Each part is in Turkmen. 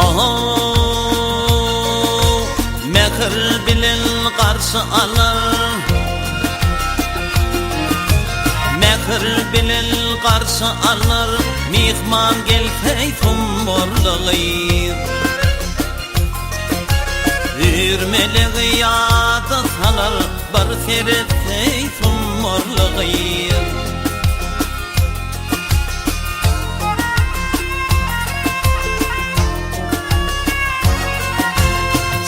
Ahow, mähir bilen garşy alar. Mähir bilen garşy alar, myhman gelse sumbarly gyz. Hüýr-melegi ýada salar, bir seretse sumbarly gyz.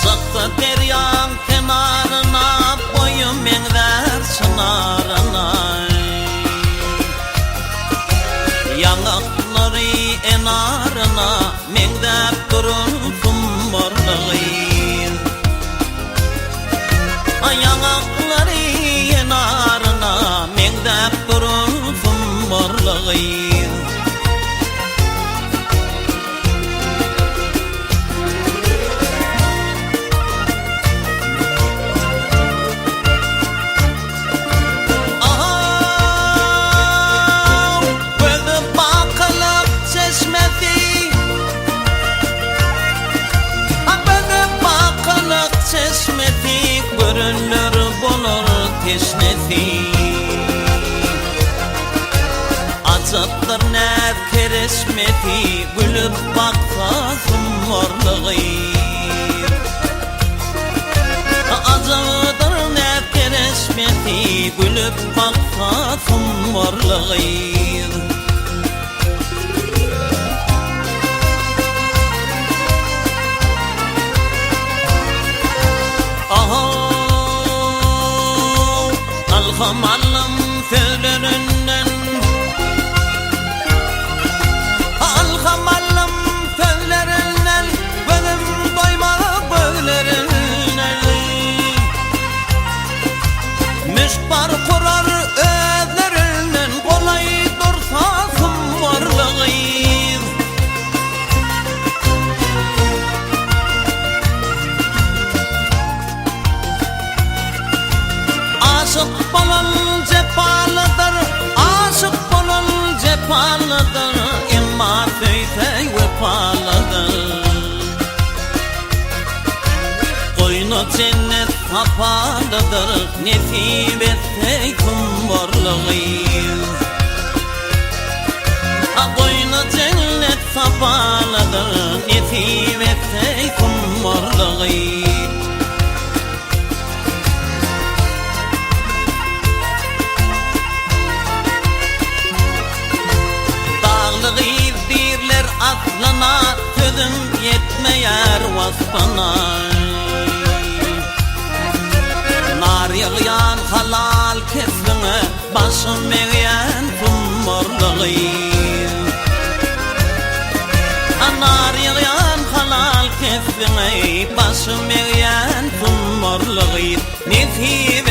Çyksa derýaň kenaryna, boýy meňzär çynaryna. Ýaňaklary enaryna, meňzäp duran sumbarly gyz. Ýaňaklary enaryna, meňzäp duran sumbarly gyz. Ahaw, gözi bakylyk çeşmesi. A gözi bakylyk çeşmesi, görenler bolar teşnesi. Ajapdyr näz kereşmesi, gülüp baksa sumbarly gyz. Ajapdyr näz kereşmesi, gülüp baksa sumbarly gyz. Ahow, ylham aldym sözlerinden. Ylham aldym sözlerinden, gözüm doýmaz gözlerinden. Müşk bar kurar özlerinden, golaý dursa sumbarly gyz. Aşyk bolan jepalydyr, aşyk bolan jepalydyr, emma söýse wepalydyr. Goýny jennet sapalydyr, nesip etse sumbarly gyz. Goýny jennet sapalydyr, nesip etse sumbarly gyz. Dagly gyz diýrler aslyna, Sözüm ýetmeýär waspyna. Nar ýagýan halal kesbiňe, Başym egýän sumbarly gyz. Nar ýagýan halal kesbiňe, Başym egýän sumbarly gyz. Nesip.